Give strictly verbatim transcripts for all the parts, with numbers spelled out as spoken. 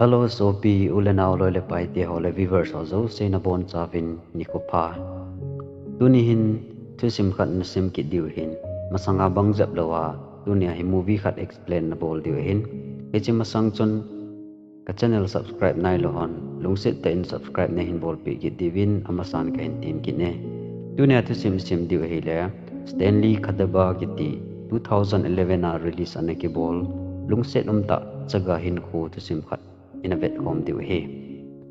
Hello, sopi, u le nao, loi le pai te ho le viewers ho jouse nabonchauvin nikho pha. Tuni hin thusim khat nasim kit diu ahin, masanga bang jep louva, tunia hi movie khat explain nabol diu ahin. Hiche masang chun ka channel subscribe nailou hon, lungset tah in subscribe nahin bolpeh kit diuvin amasan kahin tem kit e. Tunia thusim sim diu ahile, Stanley Kadaba kiti two thousand eleven a release ana kibol, lungset umtah chaga hinkho thusim khat ina vetkhom diu ahi.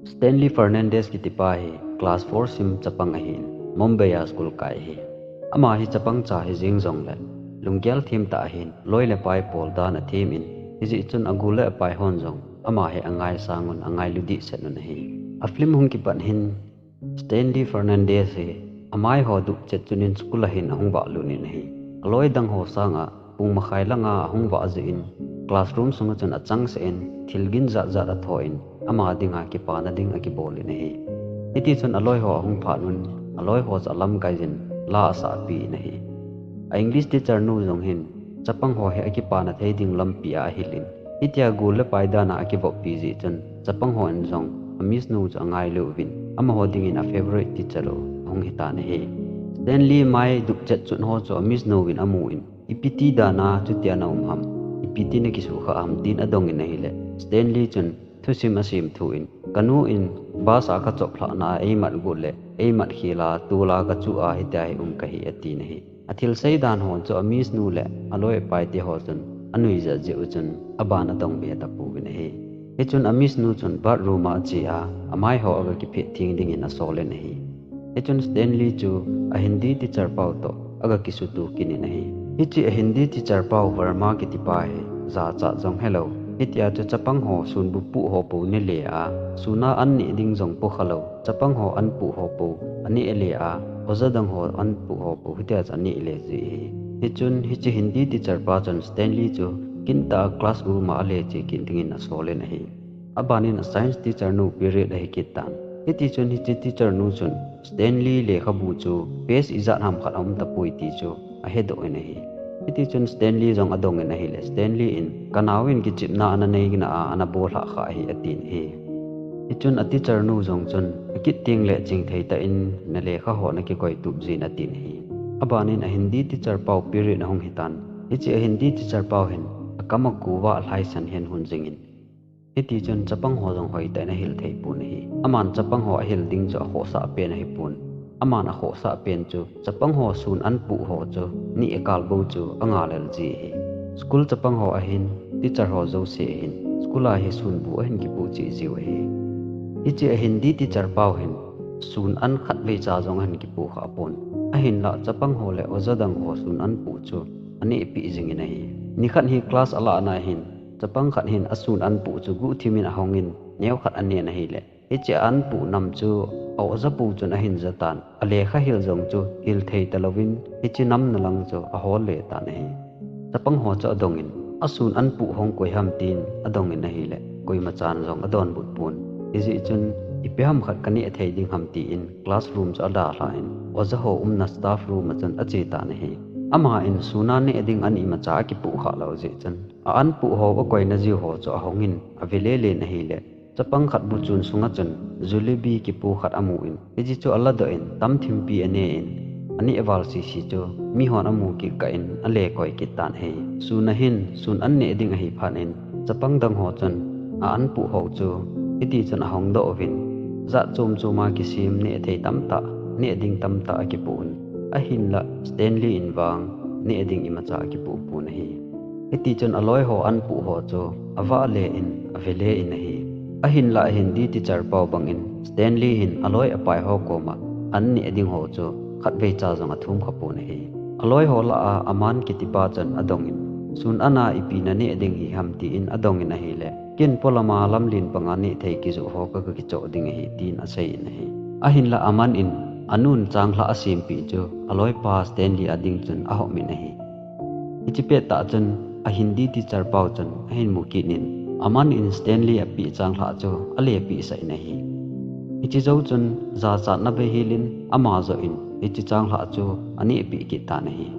Stanley Fernandez kitipa hi class four sim chapang ahin, Mumbai a school kai ahi. Ama hi chapang cha hijeng jongle, lunggel them tah ahin, loi le pai pol dan athem in, hijeh chun agol le apai hon jong ama hi angaisang un, angailu dehset un ahi. A film hung kipat hin Stanley Fernandez hi amai ho dupchet chun in school a hin ahung vahlut in ahi. Aloi dang ho sanga pung makhai langa ahung vah jeh in classroom sunga chun achangseh in thil gin jat jat athoh in ama dinga kipana ding akibol in ahi. Hitichun aloi ho ahung phat un aloi ho chu alamkai jin la asahpeh in ahi. A English teacher nu jong hin chapang ho hi akipana thei ding lampi a ahil in, hitia gol le pai dan a akivoppi jeh chun chapang hon jong a Miss nu chu angailu uvin, amaho dingin a favourite teacher u ahung hitan ahi. Stanley mai dupchet chun ho chu a Miss nu vin amun, ipi ti dan a chutia naum ham, ipi ti nakisukha ham tin adong in ahile, Stanley chun thusim asim thu in, kanu in bus a kachop lhahna a eimat got le eimat khel a tol a kachu a hitia hi um kahi atin ahi. Athil seidan hon chu a Miss nu le aloi apai te ho chun anuijat jeh u chun aban adong be tapouvin ahi. Hichun a Miss nu chun bathroom a ache a, amai ho aga kiphet theng dingin asol in ahi. Hichun Stanley chu a Hindi teacher pau toh aga kisuto kit in ahi. Hiche a Hindi teacher pau Verma kitipa hi jachat jong helou, hitia chu chapang ho sun bu puh ho pou nele a, sun a an neh ding jong pukha lou, chapang ho an puh ho pou aneh le a, oja dang ho an puh ho pou hitia chu aneh le ji ahi. Hichun hiche Hindi teacher pa chun Stanley chu kintah a classroom a ale che kit dingin asol in ahi. Abanin a science teacher nu period ahi kit tan. Hitichun hiche teacher nu chun Stanley lekhabu chu page ijat ham khat aum tapoi ti chu ahedoh in ahi. Hitichun Stanley jong adong in ahile, Stanley in, kanaovin kichepna ana neina a ana bol lhah kha ahi atin ahi. Hichun a teacher nu jong chun, akit tengle chingthei tah in na lekha ho nakikoi tup jin atin ahi. Abanin a Hindi teacher pau period ahung hitan. Hiche a Hindi teacher pau hin akam a kuva alhaisan hen hun jingin, hitichun chapang ho jong hoitah in ahil thei pon ahi. Aman chapang ho ahil ding chu akhohsah pen ahipon. Aman akhohsah pen chu chapang ho sun an puh ho chu neh akal bou chu angalel ji ahi. School chapang ho ahin, teacher ho jouse ahin, school a hi sun bu ahin kipuh cheh jiu ahi. Hiche a Hindi teacher pau hin sun an khatvei cha jong ahin kipuh khah pon. Ahinlah chapang ho le oja dang ho sun an puh chu anehpeh jingin ahi. Nikhat hi class alahna hin chapang khat hin asun an puh chu guhthim in ahongin neokhat anen ahile, hiche an puh nam chu a oja pu chun ahin ja tan. Alekha hil jong chu hil thei talouvin hiche namna lang chu ahol le tan ahi. Chapang ho chu adongin, asun an puh hong koi ham tin adongin ahile, koimachan jong adonbut pon. Hijeh chun, ipi ham khat kaneh thei ding ham tin classroom chu adalhan, oja ho umna staff room a chun ache tan ahi. Aman sun a neh ding an imacha akipuh khah lou jeh chun, a an puh ho akoina jiu ho chu ahongin, ave lelen ahile, chapang khat bu chun sunga chun jalebi kipu khat amun, hiche chu aladoh in tamthimpi anen, aneh val sese chu mihon amu kit kah in alekoi kit tan ahi. Sun a hin sun an neh ding ahi phat in chapang dang ho chun a an puh ho chu hitichun ahongdoh uvin, jat chom chom a kisem neh thei tamtah, neh ding tamtah akipuh un. Ahinlah Stanley in vang neh ding imacha akipuh pon ahi. Hitichun aloi ho an puh ho chu avah le in, ave le in ahi. Ahinlah Hindi teacher pau bangin Stanley hin aloi apai ho koma an neh ding ho chu khatvei cha jong athum kha pon ahi. Aloi ho lah a Aman kitipa chun adongin, sun an a ipi naneh ding hi ham tin adongin ahile, ken polama lamlen panga neh thei kijoh ho ka, kakichoh ding ahi tin aseiyin ahi. Ahinlah Aman in anun changlhah asempeh chu aloipa Stanley a ding chun ahopmin ahi. Hiche pettah chun a Hindi teacher pau chun ahin mu kit in, Aman in Stanley apeh changlhah chu alepeh sah in ahi. Hiche jou chun jachatna bei helin ama joh in hiche changlhah chu anehpeh kit tan ahi.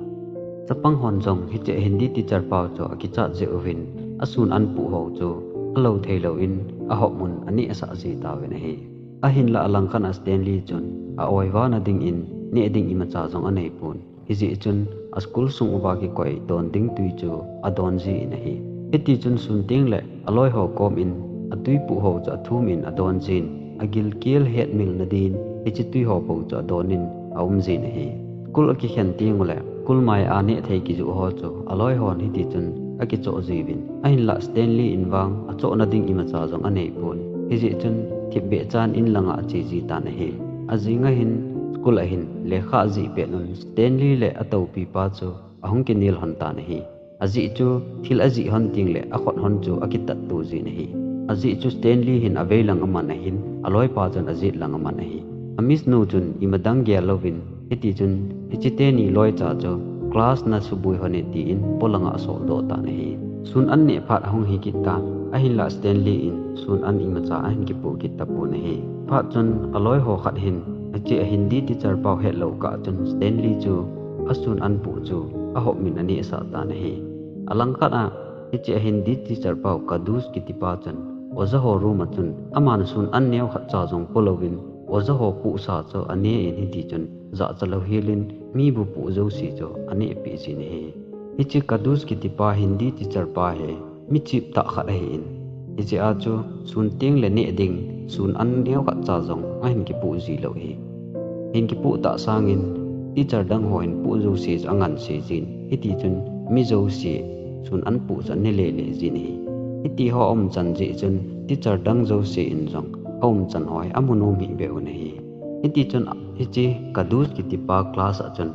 Chapang hon jong hiche Hindi teacher pau chu akichat jeh uvin asun an puh ho chu Alou thei lou in ahop mun aneh asah ji tauvin ahi. Ahinlah alangkhat a Stanley chun a-oiva na dingin neh ding imacha jong anei pon. Hijeh chun a school sung uva kikoi don ding tui chu adon jin ahi. Hiti chun sun teng le aloi ho kom in atui puh ho chu athum in adon jin, agilkel hetmil na din hiche tui ho bou chu adon in aum jin ahi. School akikhen teng ule school mai a neh thei kijoh ho chu aloi hon hiti chun akichoh jiuvin. Ahinlah Stanley in vang achoh na ding imacha jong anei pon. Hijeh chun thipbeh chan in langa ache ji tan ahi. Ajing ahin school ahin lekha ajih pet un Stanley le atoupi pa chu ahung kinel hon tan ahi. Ajeh chu thil ajih hon teng le akhut hon chu akitat to jin ahi. Ajeh chu Stanley hin avei lang aman ahin, aloi pa chun ajet lang aman ahi. A Miss nu chun imadang gel louvin, hiti chun hiche teni loi cha chu class na suboi hon e tin polanga asol doh tan ahi. Sun an neh phat ahung hi kit tan, ahinlah Stanley in sun an imacha ahin kipoh kit tapon ahi. Phat chun aloi ho khat hin, hiche a Hindi teacher pau het lou kah chun Stanley chu asun an poh chu ahop min aneh sah tan ahi. Alangkhat a hiche a Hindi teacher pau Kadus kiti pa chun oja ho room a chun aman sun an neo khat cha jong po louvin oja ho pohsa chu ane in hiti chun jahcha lou hel in mi bu poh jouse chu aneh peh jin ahi. Hiche Kadus kiti pa Hindi teacher pa hi mi chip tah khat ahin. Hiche a chu sun teng le neh ding sun an neo khat cha jong ahin kipoh ji lou ahi. Hin kipoh tah sangin teacher dang ho hin poh jouse chu angan se jin. Hiti chun mi jouse sun an poh chu ane lele jin ahi. Hiti ho aum chan jeh chun teacher dang jouse in jong aum chan ho hi amu nom hih beh un ahi. Hiti chun hiche Kadus kiti pa class a chun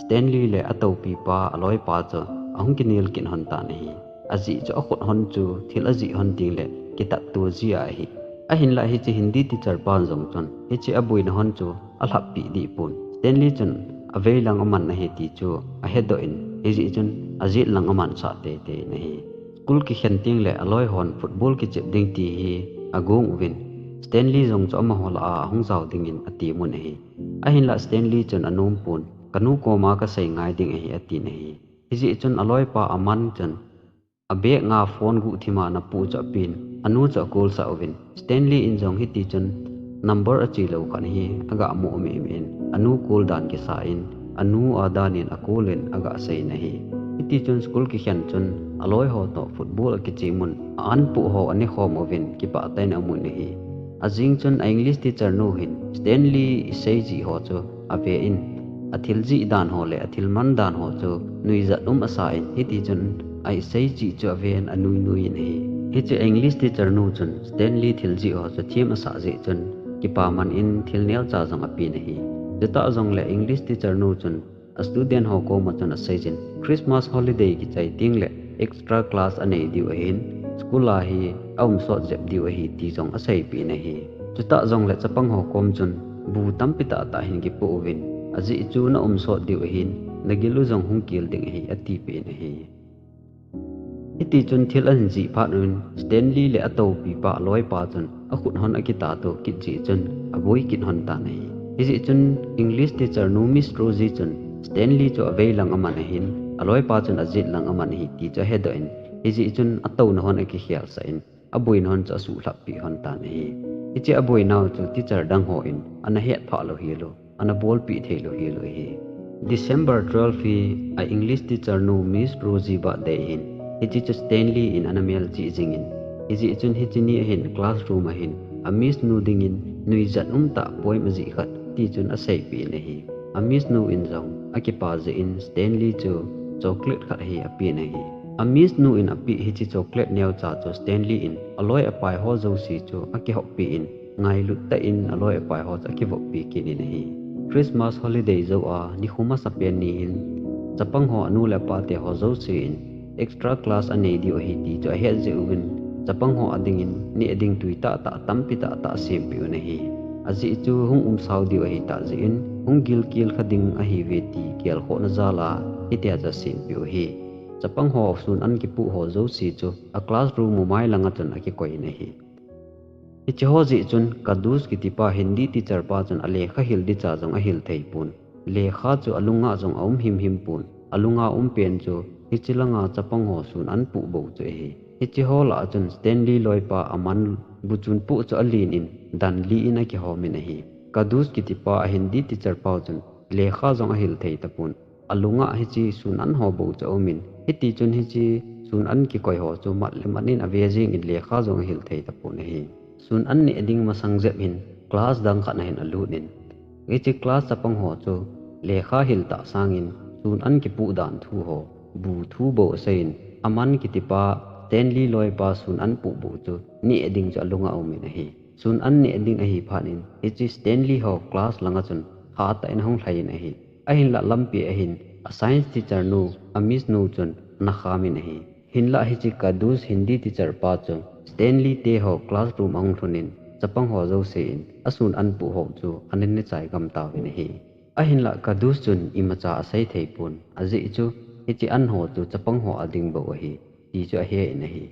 Stanley le atoupi pa aloi pa chu ahung kinel kit hon tan ahi. Ajeh chu akhut hon chu thil ajih hon teng le kitat to ji ahi. Ahinlah hiche Hindi teacher pan jong chun hiche aboina hon chu alhap peh deh pon. Stanley chun avei lang aman ahi ti chu ahedoh in, hijeh chun ajet lang aman sah teitei in ahi. School kikhen teng le aloi hon football kichep ding ti hi agong uvin, Stanley jong chu amaho lah a ahung jao dingin atemun ahi. Ahinlah Stanley chun anom pon, kanu koma kasei ngai ding ahi atin ahi. Hijeh chun aloi pa aman chun abag nga phone guhthima ana poh chu apen, anu chu acall sah uvin. Stanley in jong hiti chun number ache lou khat hi aga mo meh meh in, anu call dan kisa in, anu a dan in acall in aga sei in ahi. Hiti chun school kikhen chun aloi ho toh football akiche mun a an poh ho ane khom uvin kipah tah in amun ahi. Ajing chun a English teacher nu hin Stanley isei jih ho chu ave in, athil jih dan ho le athil man dan ho chu nuijat um asa in, hiti chun a isei jih chu aven anui nui in ahi. Hiche English teacher nu chun Stanley thil jih ho chu them asah jeh chun kipa man in thil neocha jong apen ahi. Chutah jongle English teacher nu chun a student ho koma chun aseijin, Christmas holiday kichai teng le extra class anei diu ahin, school a hi aum sot jep diu ahi ti jong aseipeh in ahi. Chutah jongle chapang ho kom chun bu tampi tah tah hin kipoh uvin, ajeh chu na um sot diu ahin, nagil u jong hung kel ding ahi atipeh in ahi. Hiti chun thil ahin jih phat un Stanley le atoupi pa aloi pa chun akhut hon akita to kit jeh chun aboi kit hon tan ahi. Hijeh chun English teacher nu Miss Rosie chun Stanley chu avei lang aman ahin, aloi pa chun ajet lang aman ahi ti chu ahedoh in, hijeh chun atouna hon akikhel sah in, aboina hon chu asuhlhap peh hon tan ahi. Hiche aboinau chu teacher dang ho in ana hetphah lou hilou, ana bolpeh theilou hilou ahi. December twelve hi a English teacher nu Miss Rosie birthday ahin, hiche chu Stanley in ana melchih jingin, hijeh chun hiche ni ahin classroom ahin a Miss nu dingin nuijat umtah poem ajih khat ti chun aseipeh in ahi. A Miss nu in jong akipa jeh in Stanley chu chocolate khat hi apen ahi. A Miss nu in apeh hiche chocolate neocha chu Stanley in aloi apai ho jouse chu akihoppi in, ngailut tah in aloi apai ho chu akivoppi kit in ahi. Christmas holiday jou a nikho masapen ni hin chapang ho anu le apa te ho jouse in extra class anei diu ahi ti chu ahet jeh uvin, chapang ho adingin neh ding tui tahtah tampi tahtah asempeh un ahi. Ajeh chu hung umsao diu ahitah jeh in hung gilkel kha ding ahiuve ti gelkhohna jal a hitia chu asempeh u ahi. Chapang ho sun an kipoh ho jouse chu a classroom u mai langa chun akikoi in ahi. Hiche ho jeh chun Kadus kitipa Hindi teacher pa chun alekha hil dicha jong ahil theipon. Lekha chu alunga jong aum himhim pon. Alunga um pen chu hiche langa chapang ho sun an poh bou chu ahi. Hiche ho lah a chun Stanley loipa Aman bu chun pu chu alen in dan li in akihom in ahi. Kadus kitipa a Hindi teacher pau chun lekha jong ahil thei tapon. Alunga hiche sun an ho bou chu aumin, hiti chun hiche sun an kikoi ho chu mat le mat in ave jing in lekha jong ahil thei tapon ahi. Sun an neh ding masang jep hin class dang khat na hin alut in, hiche class chapang ho chu lekha hil tah sangin sun an kipu dan thu ho, bu thu bou asei in, Aman kitipa Stanley loipa sun an pu bu chu neh ding chu alunga aumin ahi. Sun an neh ding ahi phat in, hiche Stanley ho class langa chun hatah in ahung lhai in ahi. Ahinlah lampi ahin, a science teacher nu, a Miss nu chun ana kham in ahi. Hinlah hiche Kadus Hindi teacher pa chu Stanley te ho classroom ahung lhun in, chapang ho jouse in asun an pu ho chu ana neh chai gam tauvin ahi. Ahinlah Kadus chun imacha asei thei pon, ajeh chu hiche an ho chu chapang ho a ding bou ahi, ti chu ahe in ahi.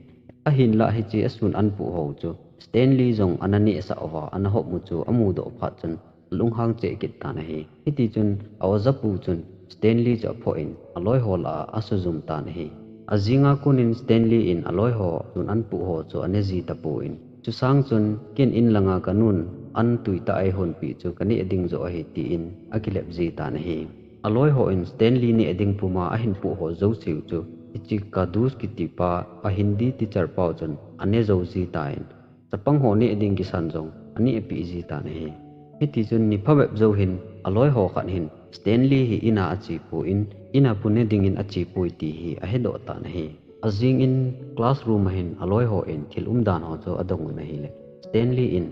Ahinlah hiche asun an pu ho chu Stanley jong ana nehsah uva ana hop u chu amudoh phat chun alunghang cheh kit tan ahi. Hiti chun a oja pu chun Stanley chu aphoh in aloi ho lah a asujum tan ahi. Ajing a kon in Stanley in aloi ho sun an pu ho chu ane ji tapon, chusang chun ken in langa kanun an tui tah a eihonpeh chu kaneh ding joh ahi, tin akilep ji tan ahi. Aloi ho in Stanley neh ding puma ahin pu ho jouse u chu hiche Kadus kitipa a Hindi teacher pau chun ane jou ji tan, chapang ho neh ding kisan jong aneh peh ji tan ahi. Hiti chun ni phabep jou hin aloi ho khat hin Stanley hi in a ache pon, in a bu ne ding in ache poi ti hi ahedoh tan ahi. Ajing in classroom a hin aloi ho in thil umdan ho chu adong un ahile, Stanley in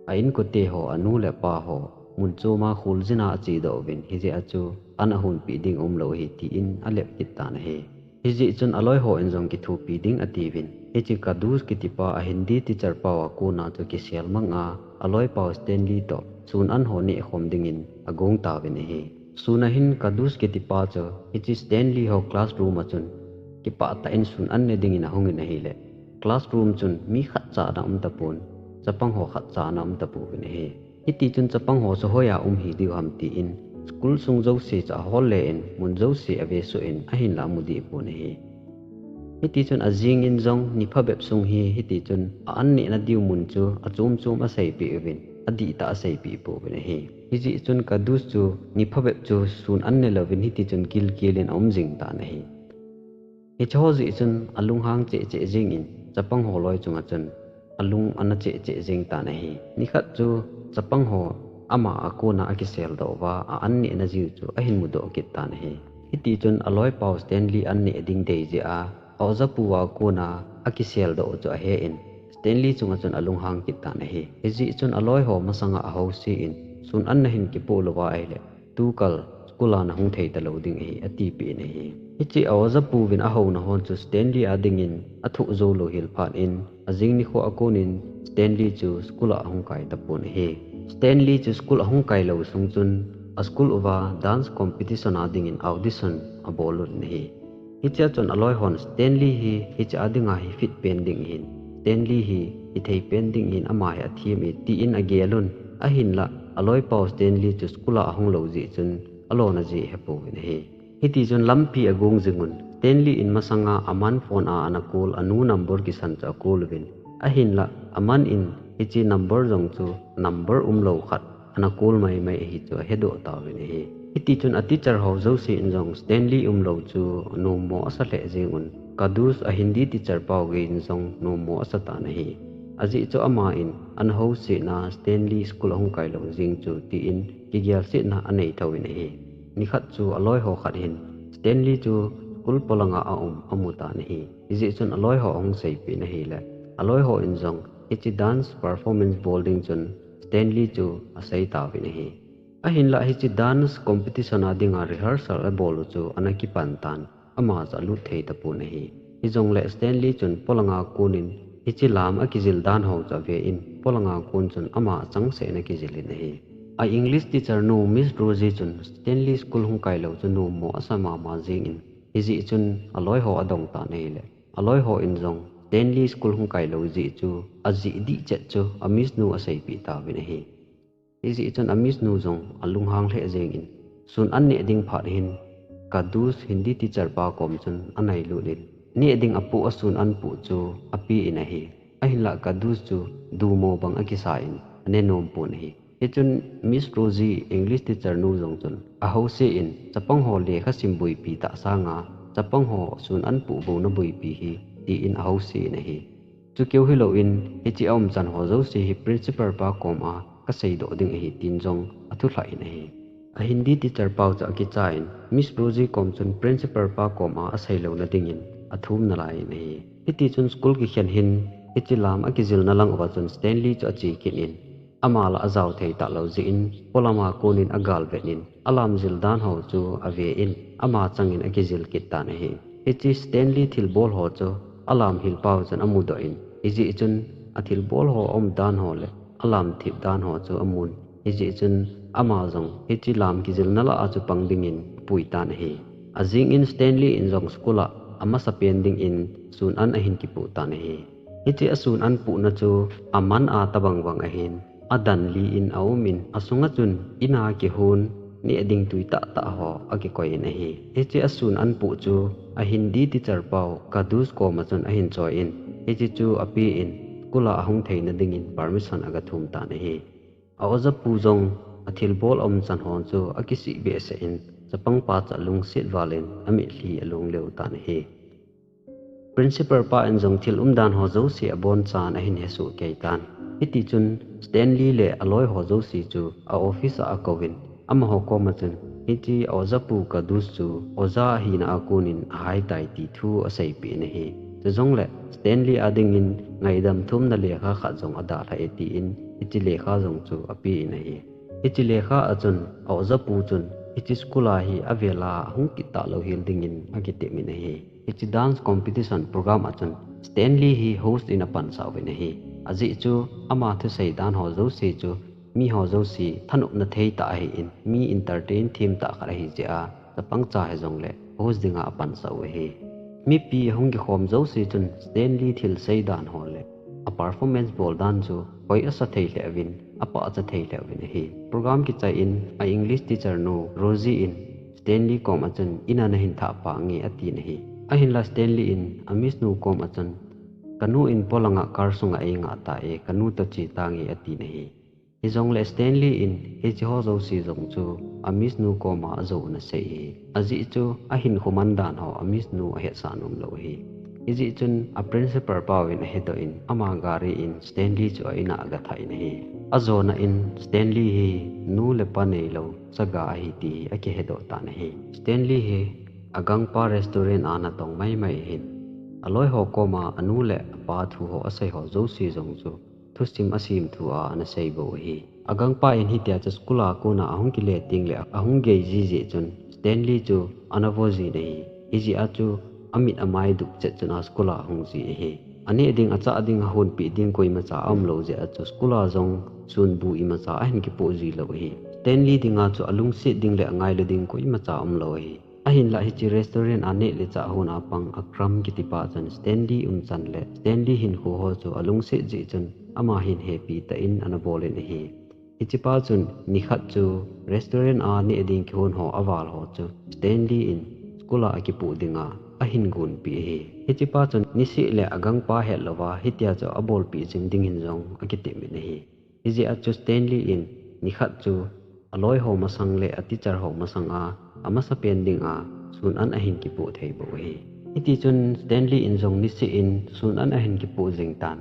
a inkote ho, anu le apa ho mun chom a kholjin a achedoh uvin, hijeh a chu an ahonpeh ding umlou ahi, tin alep kit tan ahi. Hijeh chun aloi ho in jong kithopi ding atiuvin, hiche Kadus kitipa a Hindi teacher pau a kon a chu kisel mang a, aloi pau Stanley toh sun an ho neh khom ding in agong tauvin ahi. Sun a hin Kadus kitipa chu hiche Stanley ho classroom a chun kipah tah in sun an ne ding in ahung in ahile, classroom chun mi khatcha ana um tapon, chapang ho khatcha ana um tapouvin ahi. Hiti chun chapang ho chu hoiya um hi diu ham tin, school sung jouse chu ahol le in, mun jouse ave suh in, ahinlah amu deh pon ahi. Hiti chun ajing in jong ni phabep sung hi, hiti chun a an neh na diu mun chu achom chom aseipeh uvin, adihtah aseipeh pouvin ahi. Hijeh chun Kadus chu ni phabep chu sun an ne louvin hiti chun gilkel in aum jing tan ahi. Hiche ho jeh chun alunghang cheh cheh jing in, chapang ho loi chunga chun alung ana cheh cheh jing tan ahi. Nikhat chu chapang ho ama a kon a akisel doh uva, a an neh na jiu chu ahin mudoh kit tan ahi. Hiti chun aloi pau Stanley an neh ding dei jeh a, a oja pu a kon a akisel doh u chu ahe in, Stanley chunga chun alunghang kit tan ahi. Hijeh chun aloi ho masanga ahouse in, sun an na hin kipoh louva ahile, tukal school a nahung thei talou ding ahi, atipeh in ahi. Hiche a oja pu vin ahouna hon chu Stanley a ding in athoh jou lou hel phat in, ajing nikho a kon in Stanley chu school a ahung kai tapon ahi. Stanley chu school ahung kai lou sung chun, a school uva dance competition a ding in audition abol un ahi. Hichea chun aloi hon Stanley hi hiche a dinga hi fit pen ding ahin, Stanley hi hithei pen ding ahin, ama hi athem e, tin agel un. Ahinlah aloi pau Stanley chu school a ahung lou jeh chun alona jeh hepouvin ahi. Hiti chun lampi agong jing un, Stanley in masanga aman phone a ana call, anu number kisan chu acall uvin. Ahinlah aman in hiche number jong chu number umlou khat ana call maimai ahi chu ahedoh tauvin ahi. Hiti chun a teacher ho jouse in jong Stanley umlou chu nommo asa lheh jeng un, Kadus a Hindi teacher pau gei in jong nommo asa tan ahi. Ajeh chu ama in ana housetna Stanley school ahung kai lou jeng chu tin kigelsetna anei thouvin ahi. Nikhat chu aloi ho khat hin Stanley chu school polanga aum amu tan ahi. Hijeh chun aloi ho ahung seipeh in ahile, aloi ho in jong hiche dance performance bol ding chun Stanley chu asei tauvin ahi. Ahinlah hiche dance competition a dinga rehearsal abol u chu ana kipan tan, ama chu alut thei tapon ahi. Hijongle Stanley chun polanga kon in hiche lam akijil dan ho chu ave in, polanga kon chun ama achangseh in akijil in ahi. A English teacher nu Miss Rosie chun Stanley school hung kai lou chu nommo asa mama jeng in, hijeh chun aloi ho adong tan ahile, aloi ho in jong Stanley school hung kai lou jeh chu ajeh dih chet chu a Miss nu aseipeh tauvin ahi. Hijeh chun a Miss nu jong alunghang lheh jeng in, sun an neh ding phat hin Kadus Hindi teacher pa kom chun anailut in, neh ding apoh a sun an poh chu apen ahi. Ahinlah Kadus chu dumo bang akisa in ane nom pon ahi. Hichun Miss Rosie English teacher nu jong chun ahouse in chapang ho lekha sim boipi tah sanga chapang ho sun an poh bou na boipi hi, tin ahouse in ahi. Chu keu hilou in hiche a umchan ho jouse hi principal pa kom a kasei doh ding ahi tin jong athu lhah in ahi. A Hindi teacher pau chu akicha in Miss Rosie kom chun principal pa kom a asei lou na ding in athum nalai in ahi. Hiti chun school kikhen hin hiche lam akijil na lang uva chun Stanley chu ache kit in, ama la ajao thei talou jeh in, polam a kon in agal vet in, alam jil dan ho chu ave in, ama chang in akijil kit tan ahi. Hiche Stanley thilbol ho chu alam hil pau chun amu doh in, hijeh chun athilbol ho aum dan ho le alam thip dan ho chu amun, hijeh chun ama jong hiche lam kijil na lah a chu pang ding in apui tan ahi. Ajing in Stanley in jong school a amasa pen ding in sun an ahin kipoh tan ahi. Hiche asun an pohna chu aman a tabang bang ahin, adan li in aum in, asunga chun in a kihon neh ding tui tah tah ho akikoi in ahi. Hiche asun an poh chu a Hindi teacher pau Kadus kom a chun ahin choi in, hiche chu apen school a ahung thei na ding in permission aga thum tan ahi. A oja pu jong athilbol aumchan ho chu akisih behseh in, chapang pa chu alungset val in amitlhi along leo tan ahi. Principal pa in jong thil umdan ho jouse abonchan ahin hesoh kei tan. Hiti chun Stanley le aloi ho jouse chu a office a akouvin, amaho kom a chun, hiche a oja pu Kadus chu oja ahina a kon in ahai tai ti thu aseipeh in ahi. Chujongle Stanley a ding in ngaidam thumna lekha khat jong adalhah e tin, hiche lekha jong chu apen ahi. Hiche lekha a chun a oja pu chun hiche school a hi avel a ahung kit talou hel ding in akitep in ahi. Hiche dance competition program a chun Stanley hi host in apansah uvin ahi. Ajeh chu ama thusei dan ho jouse chu mi ho jouse thanopna thei tah ahin, mi entertain them tah khat ahi jeh a, chapang cha hijongle host ding a apansah u ahi. Mipi ahung kikhom jouse chun Stanley thil sei dan ho le a performance bol dan chu hoi asa thei lheh uvin, apahcha thei lheh uvin ahi. Program kichai in a English teacher nu Rosie in Stanley kom a chun, in a nahin thah pah nge atin ahi. Ahinla Stanley in a Miss nu kom a chun, kanu in polang a car sunga eingah ta e, kanu toh che tange atin ahi. Hijongle Stanley in hiche ho jouse jong chu a Miss nu kom a ajou u ana sei ahi. Ajeh chu ahinkho man dan ho a Miss nu ahetsah nom lou ahi. Hijeh chun a principal pau in ahedoh in ama gari in Stanley chu a in a agathah in ahi. Ajona in Stanley hi nu le pa neilou chaga ahi ti hi akihedoh tan ahi. Stanley hi agangpa restaurant a natong maimai ahin, aloi ho kom a anu le apa thu ho asei ho jouse jong chu thusim asim thu a ana sei bou ahi. Agangpa in hitia chu school a kon a ahung kile tengle ahung gei ji jeh chun Stanley chu ana vo jin ahi. Hijeh a chu amit amai dup chet chun a school a ahung ji ahi. Aneh ding, achah ding, ahonpeh ding koimacha aumlou jeh a chu school a jong sunbu imacha ahin kipoh ji lou ahi. Stanley dinga chu alungset ding le angailu ding koimacha aumlou ahi. Ahinlah hiche restaurant a neh le chah hon a pang Akram kitipa chun Stanley umchan le Stanley hinkho ho chu alungset jeh chun ama hin hepi tah in ana bol in ahi. Hichepa chun nikhat chu restaurant a neh ding kihon ho aval ho chu Stanley in school a akipoh dinga ahin gonpeh ahi. Hichepa chun niseh le agangpa hetlouva hitia chu abolpeh jing ding in jong akitep in ahi. Hijeh a chu Stanley in nikhat chu aloi ho masang le a teacher ho masang a, amasapen dinga sun an ahin kipoh thei bou ahi. Hitichun Stanley in jong niseh in sun an ahin kipoh jing tan.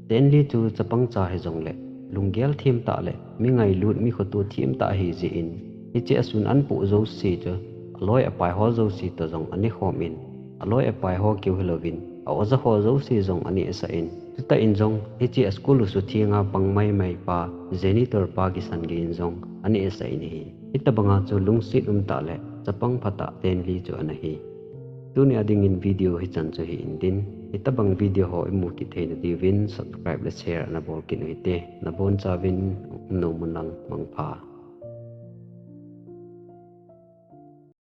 Stanley chu chapang cha hijongle lunggel them tah le mi ngailut, mi khoto them tah ahi jeh in, hiche asun an poh jouse chu aloi apai ho jouse toh jong anekhom in, aloi apai ho keu hilouvin a oja ho jouse jong anehsah in, chutah in jong hiche a school u suthenga pang maimai pa, janitor pa kisan gei in jong anehsah in ahi. Hitobanga chu lungset umtah le chapang phatah Stanley chu ana hi. Tunia dingin video hichan chu hi intin, hitobang video ho imu kit theina diuvin subscribe le share ana bol kit u hite. Nabonchauvin umnom un lang, mangpha.